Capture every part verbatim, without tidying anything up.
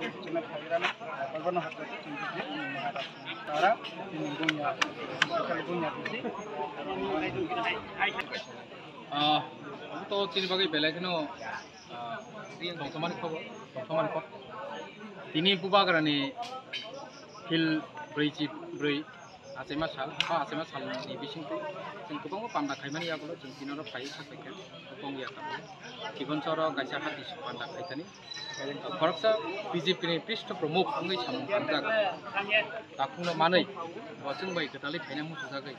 Chwngno phairano, obono hakhe chwng bini Maharaj. Tara, chini bunya, bunya bisi. Ah, to chini bagwi belai kheno, ah, tongthokmani khobor, tongthokmani khobor. Tini Bubagrani hil brwi chi brwi. Achaima sal, o achaima salni bisingtwi chwng kwbangma panda khaimani yagulo chwng tini oro phaiwi sapaikha, kok ya tamo. Chibon choro kaisa hati panda khaitani. Khoroksa B J P ni pishto pramukh wngwi samung tangjak. Takhukno manwi bo chwng bai kwtalwi khaina muchujagwi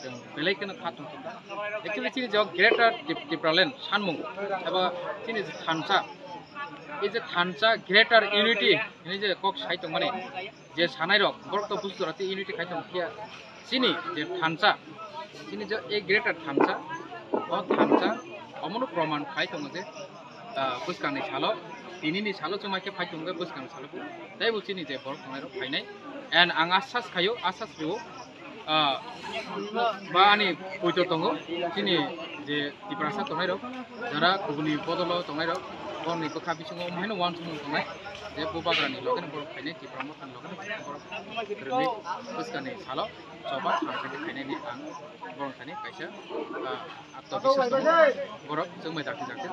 chwng belai kheno kha tongthokha. Actually chini je Greater Tip-, Tipraland sanmung eba chini je thansa, ei je thansa Greater Unity hinwi je kok sai tongmani, je sanairok, borok to buji tora tei unity khai tong phiya. Chini je thansa, chini je a greater thansa, o thansa, omono proman khai tongo je, ah, bwskangni salo, tinini salo chwng hai khe phai tongo bwskangni salo. Tei bo chini je borok tongnairok phainai. And ang asas khaio, asas rio, ah, ba ani poito tongo, chini je Tiprasa tongnairok, jara kubuni bodolo tongnairok, borokni bwkha bisingo omo haino uansukmung tongnai, je Bubagrani logeno borok phainai, Tipra Mothani logeno borok kwrwngwi bwskangni salo choba thansa khe phainani ang borok thani kaisa, ah, atmabiswas tongo, borok chwngbai dakti dakti.